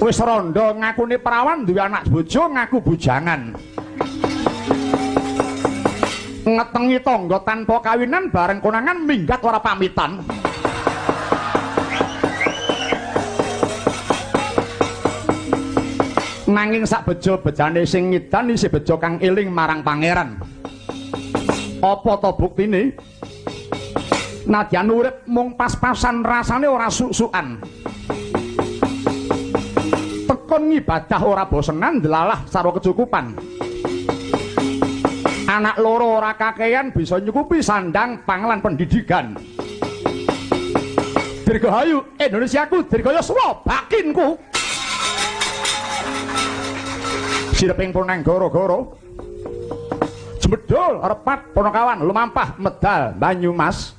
Wis rondo ngakune perawan, duwe anak bojo ngaku bujangan. Ngetengi tangga tanpa kawinan, bareng konangan minggat ora pamitan. Nanging sak bejo-bejane sing ngidan isih bejo kang eling marang pangeran. Apa to buktine? Nadyan urip mung pas-pasan, rasane ora suk-sukan. Tekun ngibadah ora bosenan, delalah sarwa kecukupan. Anak loro ora kakeyan, bisa nyukupi sandang, pangan, pendidikan. Dirgahayu Indonesiaku, dirgayaswa bakinku. Sireping punang goro-goro. Jemedul repat ponokawan lumampah medal Banyumas.